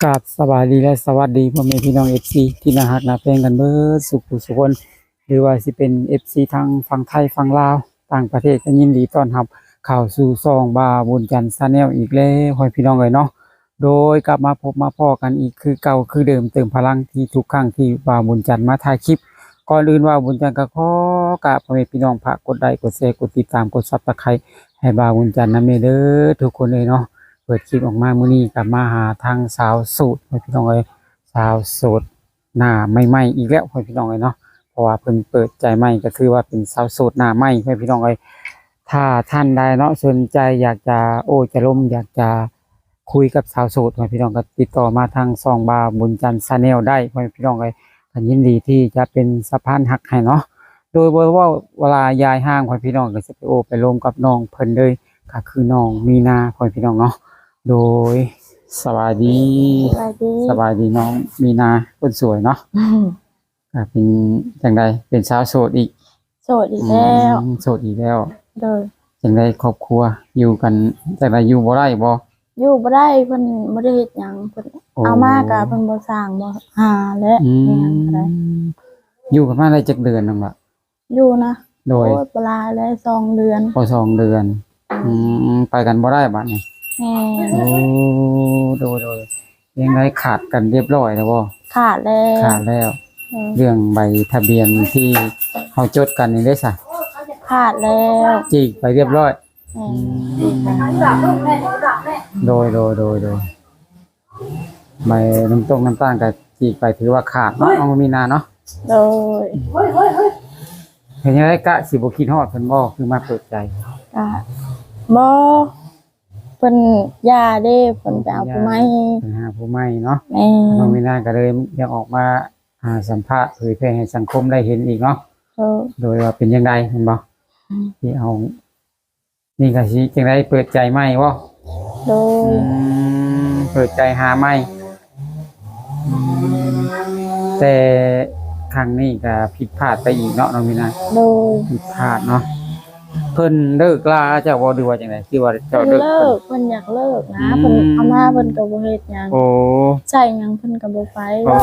ກາບສະບາຍດີ ແລະ ສະຫວັດດີພໍ່ແມ່ພີ່ນ້ອງ ເອັຟຊີ ທີ່ໜ້າຮັກໜ້າແພງກັນເບິດສູ່ຜູ້ສູ່ຄົນ ຫຼືວ່າຊິເປັນ ເອັຟຊີ ທັງຝັ່ງໄທຝັ່ງລາວ ຕ່າງປະເທດ ກໍຍິນດີຕ້ອນຮັບເຂົ້າສູ່ຊ່ອງບ່າວບຸນຈັນ Channel ອີກແລ້ວ ພໍ່ແມ່ພີ່ນ້ອງເອີຍເນາະ. ໂດຍກັບມາພົບມາພໍ້ກັນອີກຄືເກົ່າຄືເດີມ ເຕີມພະລັງທີ່ທຸກຄັ້ງທີ່ບ່າວບຸນຈັນມາຖ່າຍຄລິບ. ກ່ອນອື່ນບ່າວບຸນຈັນກໍຂໍກາບພໍ່ແມ່ພີ່ນ້ອງ ຝາກກົດໄລ ກົດແຊ ກົດຕິດຕາມ ກົດ Subscribe ໃຫ້ບ່າວບຸນຈັນນຳແດ່ເດີທຸກຄົນເອີຍເນາະ. ເປີດຄລິບອອກມາມື້ນີ້ກໍມາຫາທາງສາວໂສດ ພໍ່ແມ່ພີ່ນ້ອງເອີຍ ສາວໂສດໜ້າໃໝ່ໆອີກແລ້ວ ພໍ່ແມ່ພີ່ນ້ອງເອີຍເນາະ. ເພາະວ່າເພິ່ນເປີດໃຈໃໝ່ ກໍຖືວ່າເປັນສາວໂສດໜ້າໃໝ່ ພໍ່ແມ່ພີ່ນ້ອງເອີຍ. ຖ້າທ່ານໃດເນາະ ສົນໃຈຢາກຈະໂອ້ຈະລົມ ຢາກຈະຄຸຍກັບສາວໂສດ ພໍ່ແມ່ພີ່ນ້ອງ ກໍຕິດຕໍ່ມາທາງຊ່ອງບ່າວບຸນຈັນ Channel ໄດ້ ພໍ່ແມ່ພີ່ນ້ອງເອີຍ. ກໍຍິນດີທີ່ຈະເປັນສະພານຮັກໃຫ້ເນາະ. ໂດຍບໍ່ເວົ້າຫຼາຍຢາຍຫ່າງ ພໍ່ແມ່ພີ່ນ້ອງ ກໍຈະໄປໂອ້ໄປລົມກັບນ້ອງເພິ່ນເລີຍ ກໍຄືນ້ອງມີນາ ພໍ່ແມ່ພີ່ນ້ອງເນາະ. ໂດຍ ສະບາຍດີ ສະບາຍດີ ສະບາຍດີນ້ອງມີນາຄົນສວຍເນາະ. ອ່າ ເປັນຈັ່ງໃດ ເປັນສາວໂສດອີກ? ໂສດອີກແລ້ວ. ອືມ ໂສດອີກແລ້ວ. ໂດຍ. ຈັ່ງໃດຄອບຄົວ ຢູ່ກັນຈັ່ງໃດ ຢູ່ບໍ່ໄດ້ບໍ່? ຢູ່ບໍ່ໄດ້ ເພິ່ນບໍ່ໄດ້ເຮັດຫຍັງ ເພິ່ນ ໂອ້ ເອົາມາກະເພິ່ນບໍ່ສ້າງບໍ່ຫາແຫຼະ. ອືມ ມີຫຍັງກໍໄດ້. ຢູ່ກັນມາໄດ້ຈັກເດືອນນຳລະ? ຢູ່ນະ ໂດຍ ໂອ້ຍ ບໍ່ຫຼາຍແລ້ວ ສອງເດືອນ. ໂອ້ ສອງເດືອນ. ອືມ ອືມ ໄປກັນບໍ່ໄດ້ບາດນີ້. ແມ່ນ. ໂອ້ ໂດຍ ໂດຍ. ຍັງໄດ້ຂາດກັນຮຽບຮ້ອຍແລ້ວບໍ່? ຂາດແລ້ວ. ຂາດແລ້ວ. ເອີ ເລື່ອງໃບທະບຽນທີ່ເຮົາຈົດກັນນີ້ເດ້ຊະ? ຂາດແລ້ວ. ຈີກໄປຮຽບຮ້ອຍ. ແມ່ນ. ອືມ ໂດຍ ໂດຍ ໂດຍ ໂດຍ. ໃບນ້ຳຕົກນ້ຳຕານກໍຈີກໄປ ຖືວ່າຂາດເນາະ ນ້ອງມີນາເນາະ. ໂດຍ. ເປັນຈັ່ງໃດ ກະຊິບໍ່ຄິດຮອດເພິ່ນບໍ່ ຄືມາເປີດໃຈ? ກະບໍ່ ເພິ່ນຢ່າເດ້ ເພິ່ນໄປເອົາຜູ້ໃໝ່. ເພິ່ນຫາຜູ້ໃໝ່ເນາະ. ແມ່ນ. ນ້ອງມີນາກໍເລີຍຢາກອອກມາ ອ່າ ສຳພາດເຜີຍແຜ່ໃຫ້ສັງຄົມໄດ້ເຫັນອີກເນາະ. ໂດຍ. ໂດຍວ່າເປັນຈັ່ງໃດແມ່ນບໍ່? ອືມ ທີ່ເອົາ ນີ້ກໍຊິຈັ່ງໃດ ເປີດໃຈໃໝ່ບໍ່? ໂດຍ. ອືມ ເປີດໃຈຫາໃໝ່. ອືມ ແຕ່ຄັ້ງນີ້ກໍຜິດພາດໄປອີກເນາະ ນ້ອງມີນາ. ໂດຍ. ຜິດພາດເນາະ. ເພິ່ນເລີກລາເຈົ້າບໍ່ ຫຼືວ່າຈັ່ງໃດ? ຄືວ່າເຈົ້າເລີກ ເພິ່ນເລີກ ເພິ່ນຢາກເລີກນະ. ອືມ ເພິ່ນເອົາມາ ເພິ່ນກໍບໍ່ເຮັດຫຍັງ. ໂອ້ ໃຊ້ຫຍັງເພິ່ນກໍບໍ່ໄປ. ໂອ້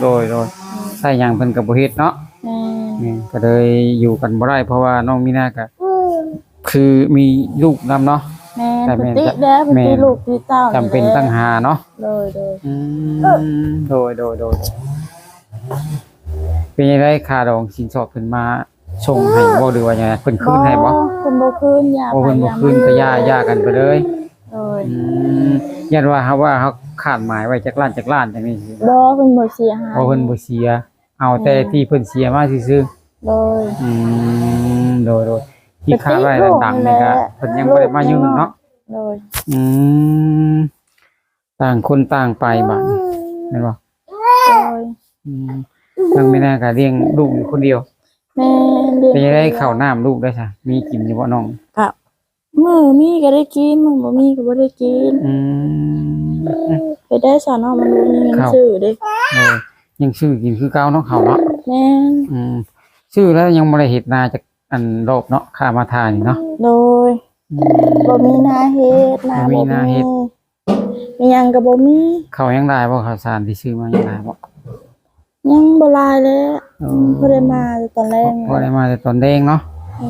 ໂດຍ ໂດຍ. ອືມ ໃຊ້ຫຍັງເພິ່ນກໍບໍ່ເຮັດເນາະ. ແມ່ນ. ແມ່ນ ກໍເລີຍຢູ່ກັນບໍ່ໄດ້ ເພາະວ່ານ້ອງມີນາກໍ ຄືມີລູກນຳເນາະ. ແມ່ນ. ແຕ່ແມ່ນ ຕິແດ່ ແມ່ນ ຕິລູກຕິເຕົ້າ ຈຳເປັນ ແຫຼະ ຕ້ອງຫາເນາະ. ໂດຍ ໂດຍ. ອືມ ໂດຍ ໂດຍ ໂດຍ. ເປັນຈັ່ງໃດ ຄ່າດອງສິນສອດເພິ່ນມາສົ່ງໃຫ້ບໍ່ ຫຼືວ່າຈັ່ງໃດ ເພິ່ນຄືນໃຫ້ບໍ່? ບໍ່ ເພິ່ນບໍ່ຄືນ. ຢ່າ ໂອ້ ເພິ່ນບໍ່ຄືນ ໄປ ກໍຢ່າ ຢ່າກັນໄປເລີຍ. ໂດຍ. ອືມ ຢ້ານວ່າເຮົາ ວ່າເຮົາຂາດໝາຍໄວ້ຈັກລ້ານ ຈັກລ້ານຈັ່ງນີ້. ບໍ່ ເພິ່ນບໍ່ເສຍໃຫ້. ໂອ້ ເພິ່ນບໍ່ເສຍ. ເອົາແຕ່ ແມ່ນ ທີ່ເພິ່ນເສຍມາຊື່ໆ. ໂດຍ. ອືມ ໂດຍ ໂດຍ. ທີ່ຄາດໄວ້ດັງໆນີ້ກໍ ເພິ່ນຍັງບໍ່ໄດ້ມາຍື່ນເນາະ. ໂດຍ. ອືມ ຕ່າງຄົນຕ່າງໄປບາດນີ້ ແມ່ນບໍ່? ໂດຍ. ອືມ ທາງແມ່ນາກໍລ້ຽງລູກຢູ່ຄົນດຽວ. ແມ່ນ. ເປັນຈັ່ງໃດ ເຂົ້ານ້ຳລູກໄດ້ຊະ ມີກິນຢູ່ບໍ່ນ້ອງ? ກໍ ມື້ມີກໍໄດ້ກິນ ມື້ບໍ່ມີກໍບໍ່ໄດ້ກິນ. ອືມ ເຮັດໄດ້ຊະເນາະ ມັນບໍ່ມີເງິນຊື້ເດ້. ເອີ ຍັງຊື້ກິນຄືເກົ່າເນາະ ເຂົ້າເນາະ. ແມ່ນ. ອືມ ຊື້ແລ້ວຍັງບໍ່ໄດ້ເຮັດນາຈັກອັນລອບເນາະ ຂ້າມາທ່ານີ້ເນາະ. ໂດຍ. ອືມ ບໍ່ມີນາເຮັດ ນາ ບໍ່ມີນາເຮັດ ບໍ່ມີ ມີຫຍັງກໍບໍ່ມີ. ເຂົ້າຍັງຫຼາຍບໍ່? ເຂົ້າສານທີ່ຊື້ມາຍັງຫຼາຍບໍ່? ຍັງບໍ່ຫຼາຍແຫຼະ. ເອີ ອືມ ພໍໄດ້ມາແຕ່ຕອນແລງ ພໍໄດ້ມາແຕ່ຕອນແລງເນາະ. ເອີ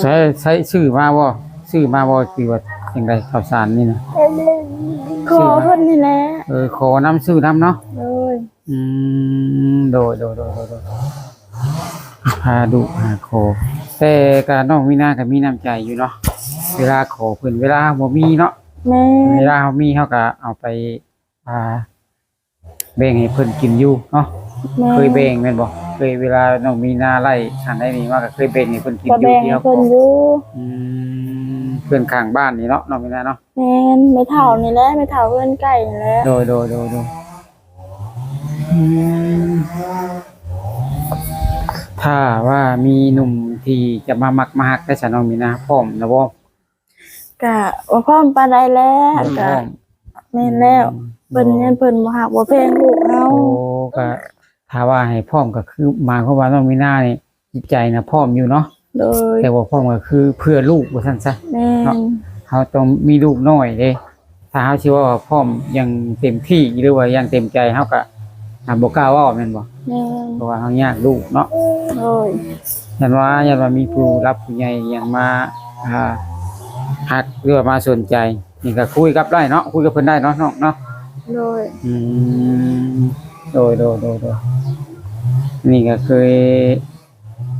ໃຊ້ ໃຊ້ຊື້ມາບໍ່? ຊື້ມາບໍ່ ຫຼືວ່າຈັ່ງໃດ ເຂົ້າສານນີ້ນະ? ຂໍເພິ່ນນີ້ແຫຼະ. ເອີ ຂໍນຳ ຊື້ນຳເນາະ. ໂດຍ. ອືມ ໂດຍ ໂດຍ ໂດຍ ໂດຍ ໂດຍ. ພາດຸຫາຂໍ ແຕ່ກະນ້ອງມີນາກໍມີນ້ຳໃຈຢູ່ເນາະ ເວລາຂໍເພິ່ນ ເວລາເຮົາບໍ່ມີເນາະ. ແມ່ນ. ເວລາເຮົາມີ ເຮົາກໍເອົາໄປ ອ່າ ແບ່ງໃຫ້ເພິ່ນກິນຢູ່ເນາະ. ແມ່ນ. ເຄີຍແບ່ງແມ່ນບໍ່? ເຄີຍ ເວລານ້ອງມີນາໄລ່ອັນໃດນີ້ມາ ກໍເຄີຍແບ່ງໃຫ້ເພິ່ນກິນຢູ່ ກໍແບ່ງໃຫ້ເພິ່ນຢູ່. ອືມ ເພື່ອນຂ້າງບ້ານນີ້ເນາະ ນ້ອງມີນາເນາະ. ແມ່ນ. ແມ່ເຖົ້ານີ້ແຫຼະ ແມ່ເຖົ້າເຮືອນໃກ້ນີ້ແຫຼະ. ໂດຍ ໂດຍ ໂດຍ ໂດຍ. ອືມ ຖ້າວ່າມີໜຸ່ມທີ່ຈະມາມັກມາຮັກໄດ້ຊະ ນ້ອງມີນາ ພ້ອມແລ້ວບໍ່? ກະບໍ່ພ້ອມປານໃດແຫຼະ. ບໍ່ພ້ອມ. ກະ ແມ່ນແລ້ວ. ອືມ ເພິ່ນ ໂດຍ ຢ້ານເພິ່ນບໍ່ຮັກບໍ່ແພງລູກເຮົາ. ໂອ້ ກະ ຖ້າວ່າໃຫ້ພ້ອມກໍຄືໝາຍຄວາມວ່ານ້ອງມີນານີ້ຈິດໃຈນະພ້ອມຢູ່ເນາະ. ໂດຍ. ແຕ່ບໍ່ພ້ອມກໍຄືເພື່ອລູກວ່າຊັ້ນຊະ. ແມ່ນ. ເນາະ ເຮົາຕ້ອງມີລູກນ້ອຍເດ້. ເ ຖ້າເຮົາຊິເວົ້າວ່າພ້ອມຢ່າງເຕັມທີ່ ຫຼືວ່າຢ່າງເຕັມໃຈ ເຮົາກໍ ອ່າ ບໍ່ກ້າເວົ້າແມ່ນບໍ່? ແມ່ນ. ເພາະວ່າເຮົາຍາກລູກເນາະ. ໂດຍ. ຢ້ານວ່າ ຢ້ານວ່າມີຜູ້ຫຼັກຜູ້ໃຫຍ່ຫຍັງມາ ອ່າ ຮັກ ຫຼືວ່າມາສົນໃຈ ນີ້ກໍຄຸຍກັບໄດ້ເນາະ, ຄຸຍກັບເພິ່ນໄດ້ເນາະນ້ອງເນາະ. ໂດຍ. ອືມ ໂດຍ ໂດຍ ໂດຍ ໂດຍ. ນີ້ກໍເຄີຍ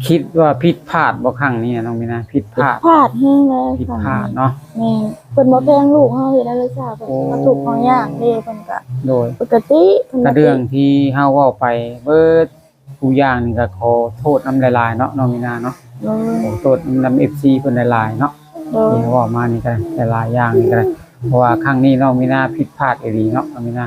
ຄິດວ່າຜິດພາດບໍ່ຄັ້ງນີ້ນ້ອງມີນາ? ຜິດພາດ ຜິດພາດແຮງເລີຍ ຜິດພາດເນາະ. ແມ່ນ. ເພິ່ນບໍ່ແພງລູກເຮົາ ເຮັດໃຫ້ລູກສາວເພິ່ນ ໂອ້ ມາທຸກມາຍາກເດ້. ເພິ່ນກະ ໂດຍ ປົກກະຕິ ເພິ່ນກະ ເລື່ອງທີ່ເຮົາເວົ້າໄປເບິດທຸກຢ່າງນີ້ ກະຂໍໂທດນຳຫຼາຍໆເນາະ ນ້ອງມີນາເນາະ. ໂດຍ. ຂໍໂທດນຳ ເອັຟຊີ ເພິ່ນຫຼາຍໆເນາະ. ໂດຍ. ທີ່ເວົ້າມານີ້ກະ ຫຼາຍໆຢ່າງນີ້ກະ ເພາະວ່າຄັ້ງນີ້ນ້ອງມີນາຜິດພາດອີ່ຫຼີເນາະ ນ້ອງມີນາ.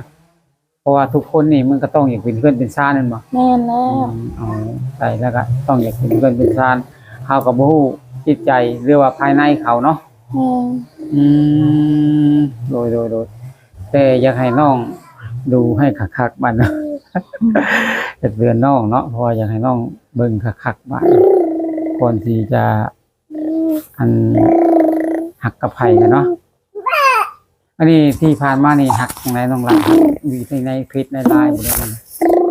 ເພາະວ່າທຸກຄົນນີ້ມັນກໍຕ້ອງຢາກເປັນເຮືອນເປັນຊານແມ່ນບໍ່? ແມ່ນແລ້ວ. ອືມ ເອົາໃຈແລ້ວກໍຕ້ອງຢາກເປັນເຮືອນເປັນຊານ. ເຮົາກໍບໍ່ຮູ້ຈິດໃຈ ຫຼືວ່າພາຍໃນເຂົາເນາະ. ແມ່ນ. ອືມ ໂດຍ ໂດຍ ໂດຍ. ແຕ່ຢາກໃຫ້ນ້ອງດູໃຫ້ຄັກໆບາດ ເຮັດເຮືອນນ້ອງເນາະ, ເພາະວ່າຢາກໃຫ້ນ້ອງເບິ່ງຄັກໆບາດ ກ່ອນທີ່ຈະ ອັນ ຮັກກັບໃຜກັນເນາະ. ອັນນີ້ທີ່ຜ່ານມານີ້ຮັກຈັ່ງໃດນ້ອງຫຼ້າ? ຢູ່ໃນເຟສໃນໄລນ໌ບໍ່ໄດ້?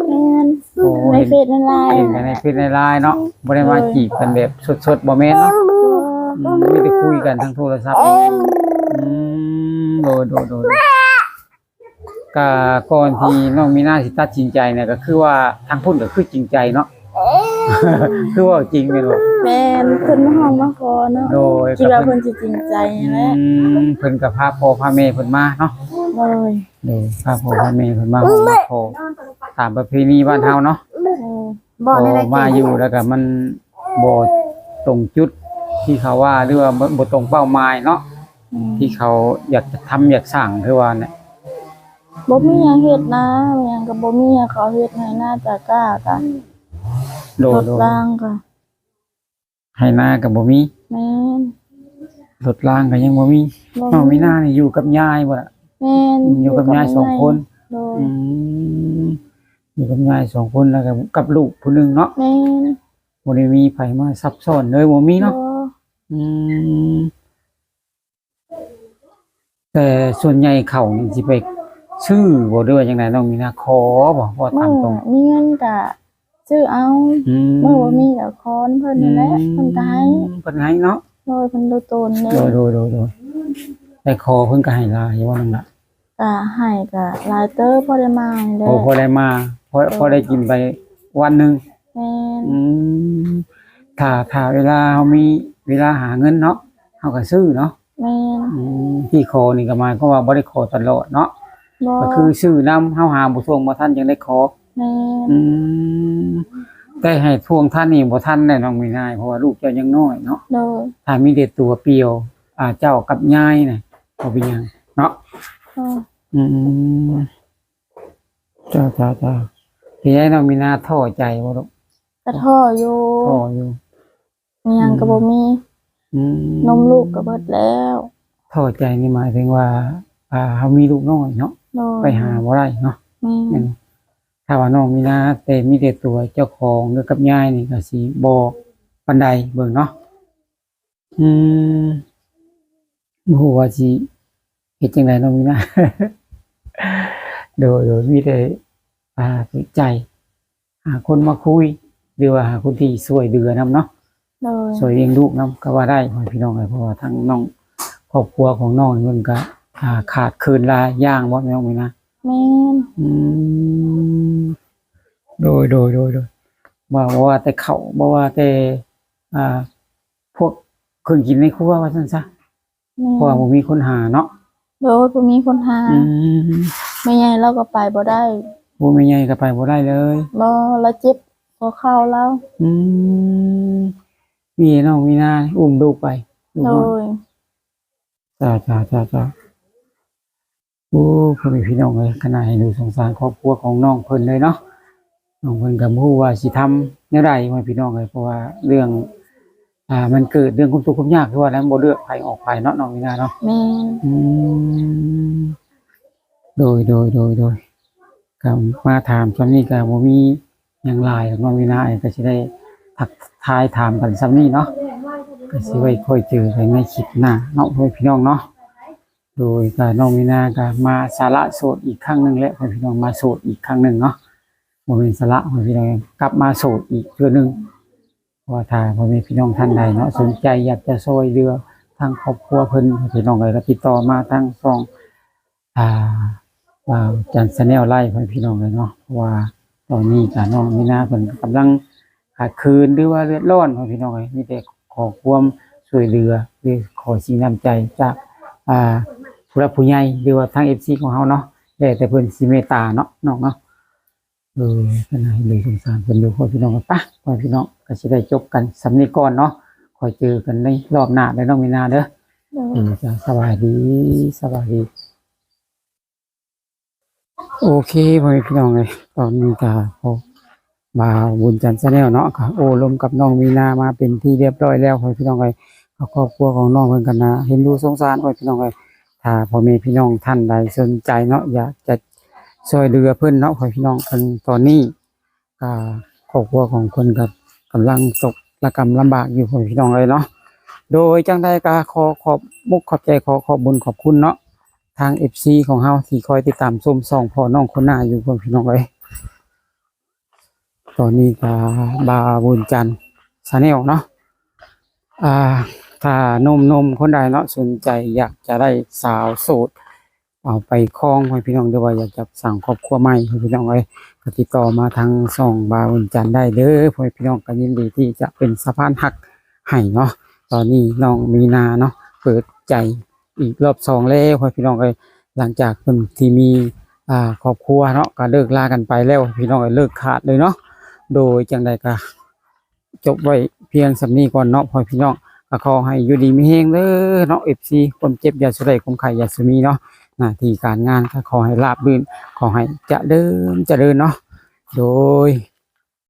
ແມ່ນ. ໂອ້ ໃນເຟສໃນໄລນ໌ ເຫັນແຕ່ໃນເຟສໃນໄລນ໌ເນາະ, ບໍ່ໄດ້ມາ ໂດຍ ຈີບກັນແບບສົດໆ ບໍ່ແມ່ນເນາະ? ບໍ່. ອືມ ມີແຕ່ຄຸຍກັນທາງໂທລະສັບ. ອືມ ໂດຍ ໂດຍ ໂດຍ ໂດຍ. ກະກ່ອນທີ່ນ້ອງມີນາຊິຕັດສິນໃຈນະ ກະຄືວ່າທາງພຸ້ນກະຄືຈິງໃຈເນາະ. ຄືເວົ້າຈິງແມ່ນບໍ່? ແມ່ນ. ເພິ່ນມາຮ້ອງມາຂໍເນາະ. ໂດຍ. ຄິດວ່າເພິ່ນຊິຈິງໃຈແຫຼະ. ອືມ ເພິ່ນກະພາພໍ່ພາແມ່ເພິ່ນມາເນາະ. ໂດຍ. ໂດຍ ພາພໍ່ພາແມ່ເພິ່ນມາຮ້ອງມາຂໍ ຕາມປະເພນີບ້ານເຮົາເນາະ. ໂດຍ. ບໍ່ ພໍມາຢູ່ແລ້ວກໍມັນບໍ່ຕົງຈຸດທີ່ເຂົາວ່າ ຫຼືວ່າບໍ່ ບໍ່ຕົງເປົ້າໝາຍເນາະ. ອືມ ທີ່ເຂົາຢາກຈະທຳຢາກສ້າງ ຄືວ່ານະ. ບໍ່ມີຫຍັງເຮັດນາ ຫຍັງກໍບໍ່ມີໃຫ້ເຂົາເຮັດ ໄຮ່ນາຕາກ້າກໍ ໂດຍ ລົດລາງກໍ ໄຮ່ນາກໍບໍ່ມີ. ແມ່ນ. ລົດລາງກໍຍັງບໍ່ມີ. ບໍ່ມີ. ນ້ອງມີນານີ້ຢູ່ກັບຍາຍບໍ່ລະ? ແມ່ນ. ຢູ່ກັບຍາຍສອງຄົນ. ໂດຍ. ອືມ ຢູ່ກັບຍາຍສອງຄົນ ແລ້ວກໍກັບລູກຜູ້ໜຶ່ງເນາະ. ແມ່ນ. ບໍ່ໄດ້ມີໃຜມາຊັບຊ້ອນເລີຍ ບໍ່ມີເນາະ? ບໍ່. ອືມ ແຕ່ສ່ວນໃຫຍ່ເຂົ້ານີ້ຊິໄປຊື້ບໍ່ ຫຼືວ່າຈັ່ງໃດນ້ອງມີນາ? ຂໍບໍ່? ເວົ້າຕາມຕົງ ມື້ມີເງິນກະຊື້ເອົາ. ອືມ ມື້ບໍ່ມີກະຂໍນຳເພິ່ນນີ້ແຫຼະ. ອືມ ເພິ່ນກະໃຫ້. ເພິ່ນໃຫ້ເນາະ? ໂດຍ. ເພິ່ນໂດຍຕົນເດ້. ໂດຍ ໂດຍ ໂດຍ ໂດຍ. ແຕ່ຂໍເພິ່ນກະໃຫ້ຫຼາຍຢູ່ບໍ່ນ້ອງລະ? ກະໃຫ້ກະຫຼາຍເຕີບ ພໍໄດ້ມານີ້ແຫຼະ. ໂອ້ ພໍໄດ້ມາ ພໍ ພໍໄດ້ກິນໄປວັນໜຶ່ງ. ແມ່ນ. ອືມ ຖ້າ ຖ້າເວລາເຮົາມີເວລາຫາເງິນເນາະ ເຮົາກໍຊື້ເນາະ. ແມ່ນ. ອືມ ທີ່ຂໍນີ້ກໍໝາຍຄວາມວ່າບໍ່ໄດ້ຂໍຕະຫຼອດເນາະ. ບໍ່. ກໍຄືຊື້ນຳ ເຮົາຫາບໍ່ຖ້ວງບໍ່ທັນ ຈັ່ງໄດ້ຂໍ. ແມ່ນ. ອືມ ແຕ່ໃຫ້ທ່ວງທັນນີ້ບໍ່ທັນແນ່ນ້ອງມີນາ ເພາະວ່າລູກເຈົ້າຍັງນ້ອຍເນາະ. ໂດຍ. ຖ້າມີແຕ່ຕົວປ່ຽວ ອ່າ ເຈົ້າກັບຍາຍນະ ບໍ່ເປັນຫຍັງເນາະ. ໂດຍ. ອືມ ເຈົ້າ ເຈົ້າ ເຈົ້າ. ເປັນໃດນ້ອງມີນາທໍ້ໃຈບໍ່ລູກ? ກະທໍ້ຢູ່. ທໍ້ຢູ່. ອີ່ຫຍັງກໍບໍ່ມີ. ອືມ ອືມ ນົມລູກກໍເບິດແລ້ວ. ທໍ້ໃຈນີ້ໝາຍເຖິງວ່າ ອ່າ ເຮົາມີລູກນ້ອຍເນາະ. ໂດຍ. ໄປຫາບໍ່ໄດ້ເນາະ. ແມ່ນ. ແມ່ນ. ຖ້າວ່ານ້ອງມີນາແຕ່ມີແຕ່ຕົວເຈົ້າຂອງ ຫຼື ກັບຍາຍນີ້ ກໍຊິບໍ່ປານໃດເບິ່ງເນາະ. ອືມ ບໍ່ຮູ້ວ່າຊິເຮັດຈັ່ງໃດເນາະມີນາ. ໂດຍ ໂດຍ ມີແຕ່ ອ່າ ເປີດໃຈ ຫາຄົນມາຄຸຍ ຫຼືວ່າຫາຄົນທີ່ຊ່ວຍເຫຼືອນຳເນາະ. ໂດຍ. ຊ່ວຍລ້ຽງລູກນຳກໍວ່າໄດ້ ພໍ່ແມ່ພີ່ນ້ອງເອີຍ ເພາະວ່າທາງນ້ອງ ຄອບຄົວຂອງນ້ອງເພິ່ນກໍ ອ່າ ຂາດເຂີນຫຼາຍຢ່າງບໍ່ນ້ອງມີນາ? ແມ່ນ. ອືມ ໂດຍ ໂດຍ ໂດຍ ໂດຍ. ວ່າ ບໍ່ວ່າແຕ່ເຂົ້າ ບໍ່ວ່າແຕ່ ອ່າ ພວກເຄື່ອງກິນໃນຄົວວ່າຊັ້ນຊະ. ແມ່ນ. ເພາະວ່າບໍ່ມີຄົນຫາເນາະ. ໂດຍ ບໍ່ມີຄົນຫາ. ອືມ ແມ່ໃຫຍ່ລາວກໍໄປບໍ່ໄດ້. ໂອ້ ແມ່ໃຫຍ່ກໍໄປບໍ່ໄດ້ເລີຍ. ບໍ່ ລາວເຈັບຫົວເຂົ່າລາວ. ອືມ ມີນ້ອງມີນາອຸ້ມລູກໄປ. ໂດຍ. ເຈົ້າ ເຈົ້າ ເຈົ້າ ເຈົ້າ. ໂອ້ ພໍ່ແມ່ພີ່ນ້ອງເອີຍ ຂະໜາດເຫັນດູສົງສານຄອບຄົວຂອງນ້ອງເພິ່ນເລີຍເນາະ. ນ້ອງເພິ່ນກໍບໍ່ຮູ້ວ່າຊິທຳແນວໃດ ພໍ່ແມ່ພີ່ນ້ອງເອີຍ ເພາະວ່າເລື່ອງ ອ່າ ມັນເກີດເລື່ອງຄວາມທຸກຄວາມຍາກ ຄືວ່າແລ້ວ ບໍ່ເລືອກໃຜອອກໃຜເນາະ ນ້ອງມີນາເນາະ. ແມ່ນ. ອືມ ໂດຍ ໂດຍ ໂດຍ ໂດຍ. ກໍມາຖາມຊ່ຳນີ້ກໍບໍ່ມີຫຍັງຫຼາຍດອກ ນ້ອງມີນາ ກໍຊິໄດ້ທັກທາຍຖາມກັນຊ່ຳນີ້ເນາະ. ກໍຊິໄວ້ຄ່ອຍເຈີກັນໃນຄລິບໜ້າເນາະ ພໍ່ແມ່ພີ່ນ້ອງເນາະ. ໂດຍ ກະນ້ອງມີນາກະມາສະຫຼະໂສດອີກຄັ້ງໜຶ່ງແຫຼະ ພໍ່ແມ່ພີ່ນ້ອງ ມາໂສດອີກຄັ້ງໜຶ່ງເນາະ ບໍ່ແມ່ນສະຫຼະ ພໍ່ແມ່ພີ່ນ້ອງ ກັບມາໂສດອີກເທື່ອໜຶ່ງ. ເພາະວ່າຖ້າພໍ່ແມ່ພີ່ນ້ອງທ່ານໃດເນາະ ສົນໃຈຢາກຈະຊ່ວຍເຫຼືອທາງຄອບຄົວເພິ່ນ ພີ່ນ້ອງເອີຍ ກໍຕິດຕໍ່ມາທາງຊ່ອງ ອ່າ ບ່າວຈັນ Channel ໄດ້ ພໍ່ແມ່ພີ່ນ້ອງເອີຍເນາະ. ເພາະວ່າຕອນນີ້ກະນ້ອງມີນາເພິ່ນກຳລັງຂາດເຂີນ ຫຼືວ່າເດືອດຮ້ອນ ພໍ່ແມ່ພີ່ນ້ອງເອີຍ ມີແຕ່ຂໍຄວາມຊ່ວຍເຫຼືອ ຫຼືຂໍສິ່ງນ້ຳໃຈຈາກ ອ່າ ຜູ້ຫຼັກຜູ້ໃຫຍ່ ຫຼືວ່າທາງ ເອັຟຊີ ຂອງເຮົາເນາະ ແລ້ວແຕ່ເພິ່ນຊິເມດຕາເນາະ ນ້ອງເນາະ. ເອີ ເພິ່ນໃຫ້ເລີຍ ສົງສານເພິ່ນຢູ່ ພໍ່ແມ່ພີ່ນ້ອງ. ໄປ ພໍ່ແມ່ພີ່ນ້ອງ ກໍຊິໄດ້ຈົບກັນສ່ຳນີ້ກ່ອນເນາະ ຄ່ອຍເຈີກັນໃນລອບໜ້າເດີ ນ້ອງມີນາເດີ. ໂດຍ ເອີ ຈ້າ ສະບາຍດີ ສະບາຍດີ. ໂອເຄ ພໍ່ແມ່ພີ່ນ້ອງເອີຍ ຕອນນີ້ກໍ ພວກບ່າວບຸນຈັນ Channel ເນາະ ກໍໂອ້ລົມກັບນ້ອງມີນາມາເປັນທີ່ຮຽບຮ້ອຍແລ້ວ ພໍ່ແມ່ພີ່ນ້ອງເອີຍ. ກໍຄອບຄົວຂອງນ້ອງເພິ່ນກໍໜ້າເຫັນດູສົງສານ ພໍ່ແມ່ພີ່ນ້ອງເອີຍ. ຖ້າພໍ່ແມ່ພີ່ນ້ອງທ່ານໃດສົນໃຈເນາະ ຢາກຈະຊ່ວຍເຫຼືອເພິ່ນເນາະ ພໍ່ແມ່ພີ່ນ້ອງ ເພິ່ນຕອນນີ້ ກໍຄອບຄົວຂອງເພິ່ນກໍກຳລັງຕົກລະກຳລຳບາກຢູ່ ພໍ່ແມ່ພີ່ນ້ອງເອີຍເນາະ. ໂດຍຈັ່ງໃດກໍຂໍຂອບມຸກຂອບໃຈ ຂໍຂອບບຸນຂອບຄຸນເນາະ ທາງ ເອັຟຊີ ຂອງເຮົາທີ່ຄອຍຕິດຕາມຊົມຊ່ອງພໍ່ນ້ອງຄົນໜ້າຢູ່ ພໍ່ແມ່ພີ່ນ້ອງເອີຍ. ຕອນນີ້ກໍບ່າວບຸນຈັນ Channel ເນາະ ອ່າ ຖ້າໜຸ່ມໆຄົນໃດເນາະ ສົນໃຈຢາກຈະໄດ້ສາວໂສດເອົາໄປຄອງ ພໍ່ແມ່ພີ່ນ້ອງ ຫຼືວ່າຢາກຈະສ້າງຄອບຄົວໃໝ່ ພໍ່ແມ່ພີ່ນ້ອງເອີຍ ກໍຕິດຕໍ່ມາທາງຊ່ອງບ່າວບຸນຈັນໄດ້ເດີ ພໍ່ແມ່ພີ່ນ້ອງ ກໍຍິນດີທີ່ຈະເປັນສະພານຮັກໃຫ້ເນາະ. ຕອນນີ້ນ້ອງມີນາເນາະ ເປີດໃຈ ອີກລອບສອງແລ້ວ ພໍ່ແມ່ພີ່ນ້ອງເອີຍ. ຫຼັງຈາກເພິ່ນທີ່ມີ ອ່າ ຄອບຄົວເນາະ ກໍເລີກລາກັນໄປແລ້ວ ພີ່ນ້ອງເອີຍ ເລີກຂາດເລີຍເນາະ. ໂດຍຈັ່ງໃດກໍຈົບໄວ້ພຽງສ່ຳນີ້ກ່ອນເນາະ ພໍ່ແມ່ພີ່ນ້ອງ. ກໍຂໍໃຫ້ຢູ່ດີມີແຮງເດີເນາະ ເອັຟຊີ ຄວາມເຈັບຢ່າສູ່ໄດ້ ຄວາມໄຂ້ຢ່າສູ່ມີເນາະ. ໜ້າທີ່ການງານກໍຂໍໃຫ້ລາບລື່ນ ຂໍໃຫ້ຈະເລີນ ຈະເລີນເນາະ. ໂດຍ